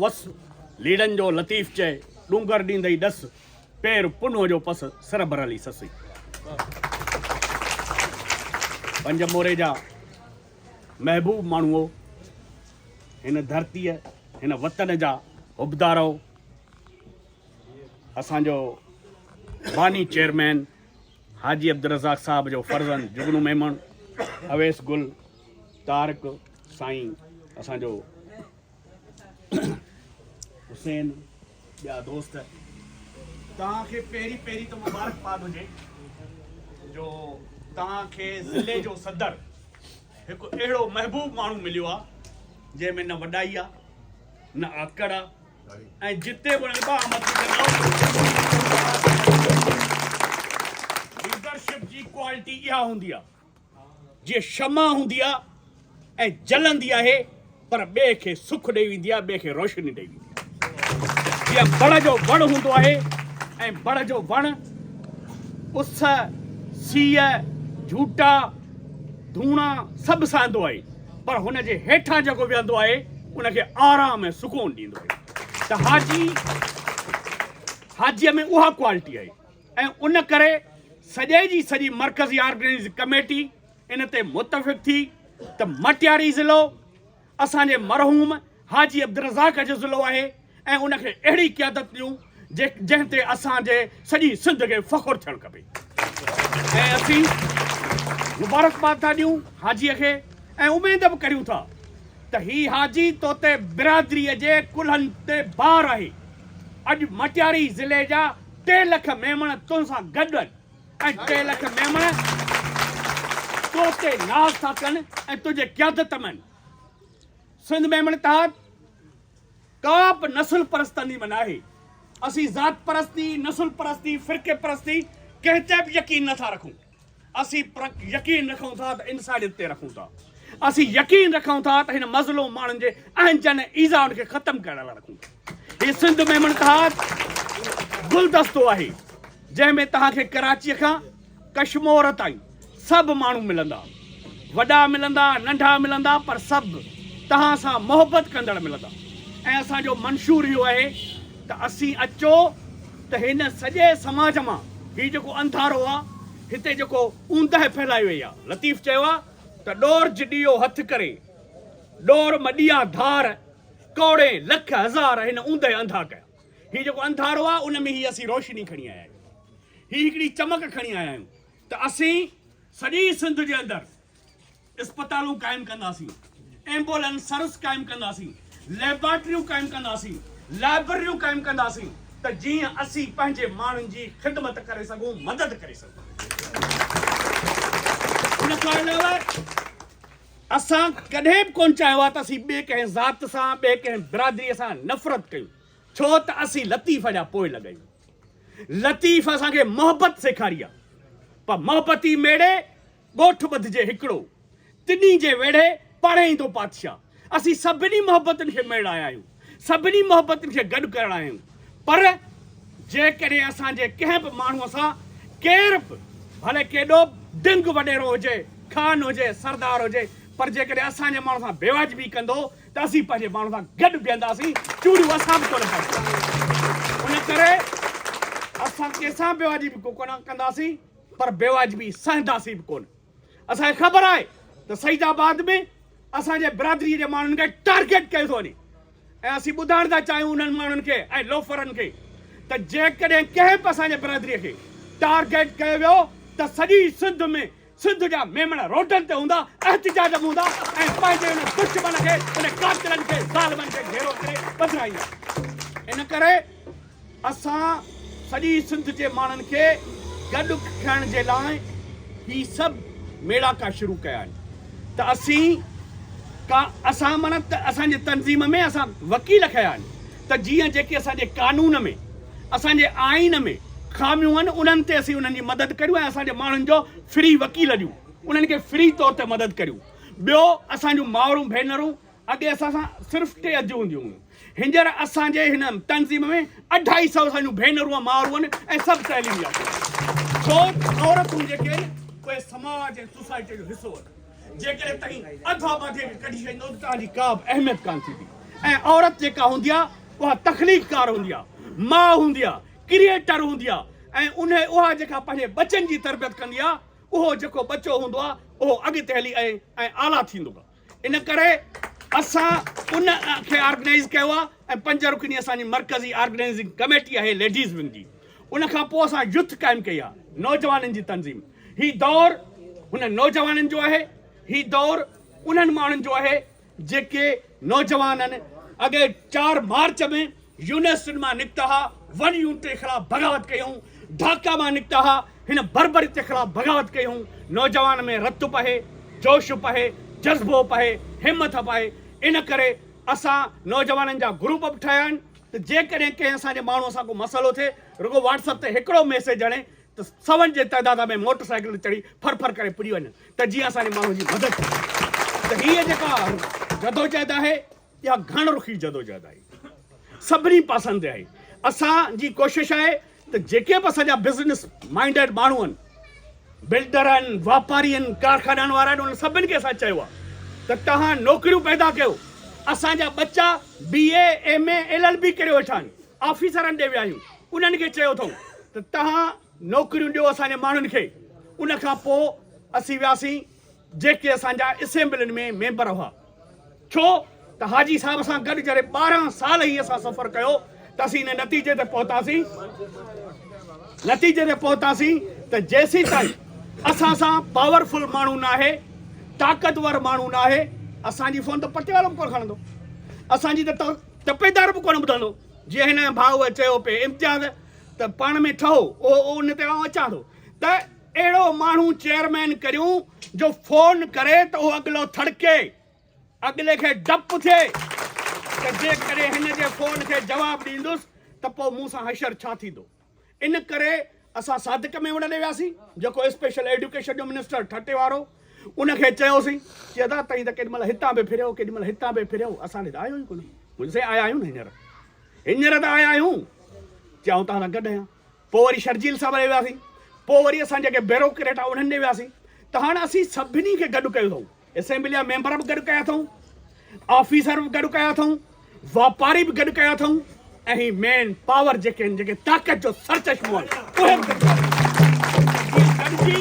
وس، ليڙن جو لطيف چئي، ڏونگر ڏيندئي ڏس، پير پنهونء جو پس، سر برالي سسئي. پنج موري جا محبوب ماڻهوء، هن ڌرتيء، هن وطن جا حبدارؤ، اسان جو باني چيئرمين حاجي عبدالرزاق صاحب جو فرزند جگنو ميمڻ، اويس گل، طارق سائين، اسان جو حسين، ٻيا دوست، توهان کي پهرين پهرين ته مبارڪباد هجي جو توهان کي ضلعي جو صدر هڪ اهڙو محبوب ماڻهو مليو آهي جنهن ۾ نه وڏائي آهي نه آڪڙ آهي ۽ جتي به ان کي آمد ڪندو ليڊرشپ جي ڪوالٽي اها هوندي آهي جيئن شمع هوندي آ ۽ جلندي آهي پر ٻئي کي سک ڏئي ويندي آ، ٻئي کي روشني ڏئي ويندي آ. جيئن بڙ جو وڻ هوندو آهي ۽ بڙ جو وڻ اس، سيء، جهوٽا، ڌوڻا سڀ سهندو آهي پر هن جي هيٺان جيڪو ويهندو آهي ان کي آرام ۽ سڪون ڏيندو آهي ته حاجي حاجيء ۾ اها ڪوالٽي آهي. ۽ ان ڪري سڄي جي سڄي مرڪزي آرگنائيزنگ ڪميٽي ان تي متفق ٿي ته مٽياري ضلعو اسان جي مرحوم حاجي عبدالرزاق جو ضلعو آهي ۽ ان کي اهڙي قيادت ڏيون جنهن تي اسان جي سڄي سنڌ کي فخر ٿيڻ کپي ۽ اسين مبارڪباد ٿا ڏيون حاجي کي ۽ اميد به ڪريون ٿا ته هي حاجي توتي برادري جي ڪلهن تي بار آهي اڄ مٽياري ضلعي جا 3 لک ميمڻ تون سان گڏ آهن ۽ 3 لک ميمڻ تو تي ناز ٿا ڪن ۽ تنهنجي قيادت ۾ آهن. سنڌ ميمڻ اتحاد ڪا به نسل پرست تنظيم ناهي. اسين ذات پرستي، نسل پرستي، فرقي پرستي ڪنهن تي به يقين نٿا رکون. اسين يقين رکون ٿا ته انسانيت تي رکون ٿا. اسين يقين رکون ٿا ته هن مظلوم ماڻهن جي اهنجن ۽ ايذائن کي ختم ڪرڻ لاء رکون ٿا. هي سنڌ ميمڻ اتحاد گلدستو آهي، جنهن ۾ توهان کي ڪراچيء کان ڪشمور تائين سڀ ماڻهو ملندا. وڏا ملندا، ننڍا ملندا پر سڀ توهان سان محبت ڪندڙ ملندا ۽ اسان جو منشور اهو آهي ته اسين اچو ته هن سڄي سماج مان هي جيڪو انڌارو آ، هتي جيڪو اوندهه ڦهلائي وئي آ، لطيف چيو آ ته ڏورج ڏيئو هٿ ڪري، ڏور م ڏيئا ڌار، ڪوڙين لک هزار هن اوندهه انڌا ڪيا. هي جيڪو انڌارو آ ان ۾ هي اسين روشني کڻي آيا آهيون. هي هڪڙي چمڪ کڻي آيا آهيون ته اسين سڄي سنڌ جي اندر اسپتالون قائم ڪنداسين، ايمبولنس سروس قائم ڪنداسين، ليبارٽريون قائم ڪنداسين، لائبرريون قائم ڪنداسين ته جيئن اسين پنهنجي ماڻهن جي خدمت ڪري سگهون، مدد ڪري سگهون. ان کان علاوه اسان ڪڏهن به ڪونه چاهيو آهي ته اسين ٻئي ڪنهن ذات سان، ٻئي ڪنهن برادريء سان نفرت ڪيون، ڇو ته اسين لطيف جا پوئلڳ آهيون. لطيف اسان کي محبت سيکاري آهي، پر محبتي ميڙي ڳوٺ ٻڌجي هڪڙو، تنهي جي ويڙهي پاڻهي ايندو پاتشاهه. اسين سڀني محبتن کي ميڙڻ آيا آهيون، سڀني محبتن کي گڏ ڪرڻ آيا آهيون، پر جيڪڏهن اسان جي ڪنهن به ماڻهوء سان ڪير به، ڀلي ڪيڏو به ڊنگ وڏيرو هجي، خان هجي، سردار هجي، پر جيڪڏهن اسان جي ماڻهو سان بيواجبي ڪندو ته اسين پنهنجي ماڻهو سان گڏ بيهنداسين، چوڙيون اسان به ڪونه پائينداسين. ان ڪري اسان ڪنهن سان بيواجبي ڪونه ڪنداسين. پر بيواجبي سهنداسين به ڪونه. اسان کي خبر آهي ته سعيد آباد ۾ اسان جي برادري جي ماڻهن کي ٽارگيٽ ڪيو ٿو وڃي ۽ اسين ٻڌائڻ ٿا چاهيون انهن ماڻهن کي ۽ لوفرن کي ته جيڪڏهن ڪنهن به اسان جي برادري کي ٽارگيٽ ڪيو ويو ته سڄي سنڌ ۾ سنڌ جا ميمڻ روڊن تي هوندا، احتجاج ۾ هوندا ۽ پنهنجي ان دشمن کي، ان قاتلن کي، ظالمن کي گهيرو ڪري ٻڌرائيندا. ان ڪري اسان سڄي سنڌ جي ماڻهن کي گڏ کڻڻ جي لاء هي سڀ ميڙاڪا شروع ڪيا آهن ته اسين ڪا اسان معنيٰ ته اسان جي تنظيم ۾ اسان وڪيل کنيا آهن ته جيئن جيڪي اسان جي قانون ۾ اسان جي آئين ۾ خاميون آهن انهن تي اسين انهن جي مدد ڪريون ۽ اسان جي ماڻهن جو فري وڪيل ڏيون انهن کي فري طور تي مدد ڪريون ٻيو اسان جون مائرون ڀينرون اڳي اسان سان صرف 3 اديون هونديون هيون. هينئر اسان جي هن تنظيم ۾ اڍائي سئو اسان جون ڀينرون ۽ مائرون آهن ۽ سڀ تعليم يافته آهن. ڇو ته عورتون جيڪي آهن اهي سماج ۽ سوسائٽيء جو حصو آهن. جيڪڏهن توهين اڌ آباديء کي ڪڍي ڇڏيندؤ ته توهان جي ڪا به اهميت ڪانه ٿيندي. ۽ عورت جيڪا هوندي آهي اها تخليقڪار هوندي آهي، ماء هوندي آهي، ڪريئيٽر هوندي آهي ۽ انهي اها جيڪا پنهنجي ٻچن جي تربيت ڪندي آهي اهو جيڪو ٻچو هوندو آهي اهو اڳتي هلي ۽ ۽ اعليٰ ٿيندو آهي. ان ڪري اسان ان کي آرگنائيز ڪيو آهي ۽ پنج رڪني اسان جي مرڪزي آرگنائيزنگ ڪميٽي آهي ليڊيز ونگ جي. ان کان پوء اسان يوٿ قائم ڪئي آهي، نوجوانن جي تنظيم. هي دور هن نوجوانن جو آهي، هي دور انهن ماڻهن جو آهي جيڪي نوجوانن اڳي 4 مارچ ۾ يونيورسٽين مان نڪتا ها، ون يونٽ جي خلاف بغاوت ڪئي هئون، ڍاڪا مان نڪتا ها، هن بربريت جي خلاف بغاوت ڪئي هئون، نوجوان ۾ رت به آهي، جوش به آهي، جذبو به آهي، همٿ به آهي، ان ڪري اسان نوجوانن جا گروپ به ٺاهيا آهن ته جيڪڏهن ڪنهن اسان جي ماڻهو سان ڪو مسئلو ٿئي رڳو واٽس اپ تي هڪڙو ميسيج هڻي ته سون جي تعداد ۾ موٽر سائيڪل تي چڙهي ڦر ڦر ڪري پڄي وڃن ته جيئن اسان جي ماڻهن جي مدد ٿئي ته هيء جيڪا جدوجهد آهي اها گهڻ رخي جدوجهد آهي سڀني پاسن تي آهي اسان جي ڪوشش آهي ته جيڪي به اسان جا بزنس مائنڊيڊ ماڻهو آهن بلڊر آهن واپاري آهن ڪارخانن وارا آهن انهن سڀني کي اسان چيو آهي ته توهان نوڪريون پيدا ڪيو اسان جا ٻچا B A M A L L B ڪريو ويٺا آهن آفيسرن ڏي ويا آهيون انهن کي چيو اٿئون ته توهان نوڪريون ڏيو اسان جي ماڻهن کي ان کان پوء اسين وياسين جيڪي اسان جا اسيمبلين ۾ ميمبر هئا ڇو ته حاجي صاحب سان گڏ جڏهن 12 سال هي اسان سفر ڪيو ته اسين ان نتيجي تي پهتاسين نتيجي تي پهتاسين ته جيسيتائين اسان سان پاورفل ماڻهو ناهي طاقتور ماڻهو ناهي اسان جي فون ته پٽيوالو به ڪونه کڻندو اسان جي ته تپيدار به ڪونه ٻڌندو. جيئن هن ڀاء چيو پئي امتياز ته پاڻ ۾ ٺهو، اهو ان تي آئون اچان ٿو ته اهڙو ماڻهو چيئرمين ڪريون جو فون ڪري ته اهو اڳلو ٿڙڪي، اڳلي کي ڊپ ٿئي ته جيڪڏهن هن جي فون کي جواب ڏيندس ته پوء مون سان حشر ڇا ٿيندو. ان ڪري اسان صادق ميمڻ ڏي وياسين جيڪو اسپيشل ايڊيوڪيشن جو منسٽر ٺٽي وارو ان کي چيوسين چي ادا تئين ته ڪيڏي مهل هتان به ڦريو ڪيڏي مهل هتان به ڦريو اسان ڏي ته آيو ئي ڪونه. مون چيو سائين آيا آهيون نه هينئر هينئر ته آيا آهيون. چي آئون توهان سان گڏ آهيان. پوء وري شرجيل صاحب ڏي وياسين پوء وري اسان جيڪي بيروڪريٽ آهن انهن ڏي وياسين ته هاڻ اسين سڀني کي گڏ ڪيو اٿئون. اسيمبلي جا ميمبر به گڏ ڪيا اٿئون، آفيسر به گڏ ڪيا اٿئون، واپاري به گڏ ڪيا اٿئون ۽ هي مين پاور جيڪي آهن جيڪي طاقت جو سرچشمو آهن اهي به گڏ ڪيا اٿئون. جيئن گڏجي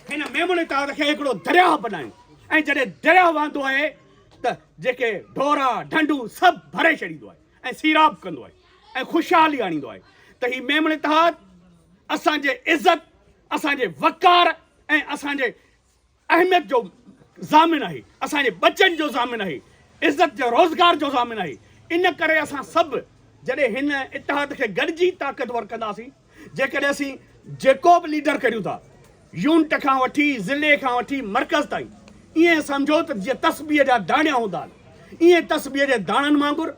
هن ميمڻ اتحاد کي هڪڙو درياهه بنايون ۽ جڏهن درياهه وهندو آهي ته جيڪي ڍورا ڍنڍون سڀ ڀري ڇڏيندو آهي ۽ سيراب ڪندو آهي ۽ خوشحالي آڻيندو آهي ته هي ميمڻ اتحاد اسان جي عزت، اسان جي وقار ۽ اسان جي اهميت جو ضامن آهي، اسان جي ٻچن جو ضامن آهي، عزت جي روزگار جو ضامن آهي، ان ڪري اسان سڀ جڏهن هن اتحاد کي گڏجي طاقتور ڪنداسين، جيڪڏهن اسين جيڪو به ليڊر ڪريون ٿا، يونٽ کان وٺي ضلعي کان وٺي مرڪز تائين، ائين سمجهو ته جيئن تسبيح جا داڻيا هوندا آهن، ائين تسبيح جي داڻن وانگر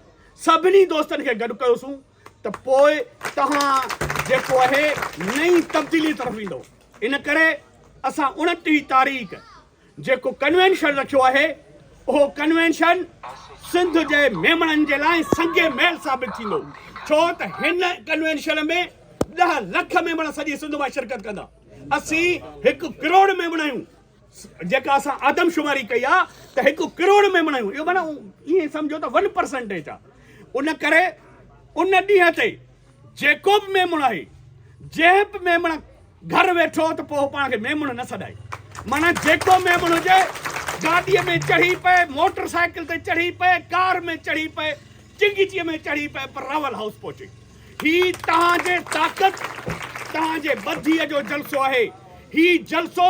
سڀني دوستن کي گڏ ڪيوسون ته پوء توهان جيڪو آهي نئين تبديلي طرف ويندو. ان ڪري اسان 29 تاريخ جيڪو ڪنوينشن رکيو آهي اهو ڪنوينشن سنڌ جي ميمڻن جي لاء سنگ ميل ثابت ٿيندو ڇو ته هن ڪنوينشن ۾ 10 لک ميمڻ سڄي سنڌ مان شرڪت ڪندا. اسين 1 ڪروڙ ميمڻ آهيون. جيڪا اسان آدمشماري ڪئي آ ته 1 ڪروڙ ميمڻ آهيون اهو معنيٰ ائين سمجهو ته ون پرسنٽيج آ ان ڪري ان ڏينهن تي جيڪو به ميمڻ آهي جنهن به ميمڻ گهر ويٺو ته پوء پاڻ کي ميمڻ نه سڏائي معنيٰ جيڪو ميمڻ هجي گاڏيء ۾ چڙهي پئي موٽر سائيڪل تي چڙهي پئي ڪار ۾ چڙهي پئي چنگچيء ۾ چڙهي پئي پر راول هائوس پهچي. هي توهان جي طاقت، توهان جي ٻڌيء جو جلسو آهي. هي جلسو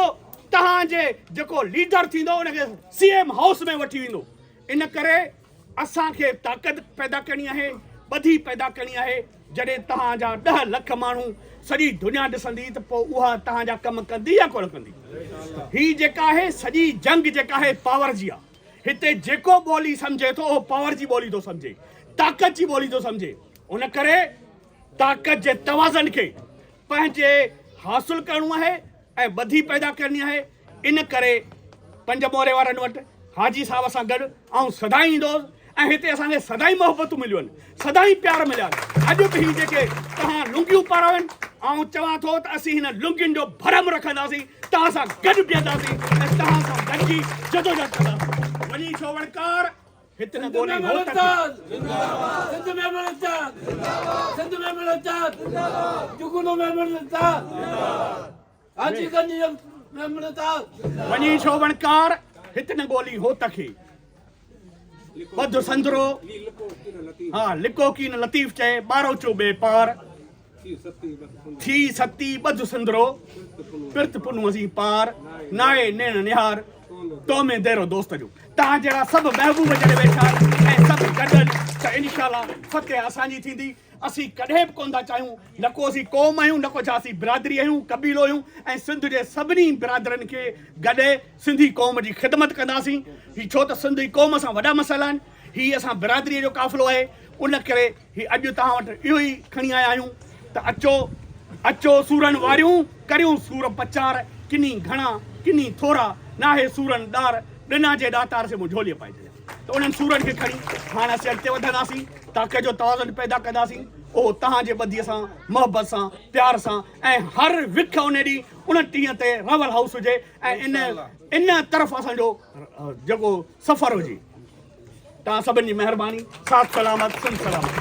توهان جي جيڪو ليڊر ٿيندو ان کي سي ايم هائوس ۾ وٺي ويندو. ان ڪري اسان کي طاقت پيدا ڪرڻي آهي، ٻڌي پيدا ڪرڻي آهي. جڏهن توهان جا 10 لک ماڻهو سڄي دنيا ڏسندي ته پوء اها توهان جا ڪم ڪندي يا ڪونه ڪندي؟ هي جيڪا آهي سڄي جنگ جيڪا آهي پاور جي آهي. هتي جيڪو ٻولي سمجهي ٿو اهو پاور جي ٻولي ٿو سمجهي، طاقت جي ٻولي ٿو سمجهي. ان ڪري طاقت جي توازن کي پنهنجي حاصل ڪرڻو آهي ۽ ٻڌي پيدا ڪرڻي آهي. ان ڪري پنج موري وارن وٽ حاجي صاحب سان گڏ آئون سدائين ايندو هوس ۽ هتي اسان کي سدائين محبتون مليون آهن، سدائين پيار مليا آهن. اڄ به هي جيڪي توهان لنگيون پارايون آهن، آئون چوان ٿو ته اسين هن لنگين جو ڀرم رکنداسين، توهان سان گڏ بيهنداسين ۽ توهان سان گڏجي جدوجهد ڪنداسين. وڃي ڇو وڻڪار. هت نه ڳولي هوت کي. سنڌ ۾ ملتان سنڌ ۾ ملتان جگنو ۾ ملتان حاجي گنج ۾ ملتان. وڃي ڇو وڻڪار هت نه ڳولي هوت کي. ٻڌ سندرو ها لڪو ڪين لطيف چئي ٻاروچو ٻئي پار. ٿي ستي ٻڌ سندرو، پرت پنهون سين پار، نائي نيڻ نهار، تو ۾ ديرو دوست جو. توهان جهڙا سڀ محبوب جڏهن ويٺا آهن ۽ سڀ گڏ آهن ته انشاء الله فتح اسان جي ٿيندي. اسين ڪڏهن به ڪونه ٿا چاهيون نه ڪو اسين قوم آهيون نه ڪو ڇا اسين برادري آهيون قبيلو آهيون ۽ سنڌ جي سڀني برادرين کي گڏي سنڌي قوم جي خدمت ڪنداسين. هي ڇو ته سنڌي قوم سان وڏا مسئلا آهن. هي اسان برادري جو قافلو آهي ان ڪري هي اڄ توهان وٽ اهو ئي کڻي آيا آهيون ته اچو اچو سورن واريون ڪريون سور پچار ڪني گهڻا ڪني ٿورا ناهي سورن ڏار ڏنا جي ڏاتار سي مون جهوليء پائي ڇڏيا ته انهن سورن کي کڻي هاڻ اسين اڳتي وڌنداسين طاقت جو توازن پيدا ڪنداسين اهو توهان جي ٻڌيء سان محبت سان پيار سان ۽ هر وک ان ڏينهن 29 تي راول هائوس هجي ۽ ان ان طرف اسان جو جيڪو سفر هجي. توهان سڀن جي مهرباني. ساٿ سلامت سنڌ سلامت.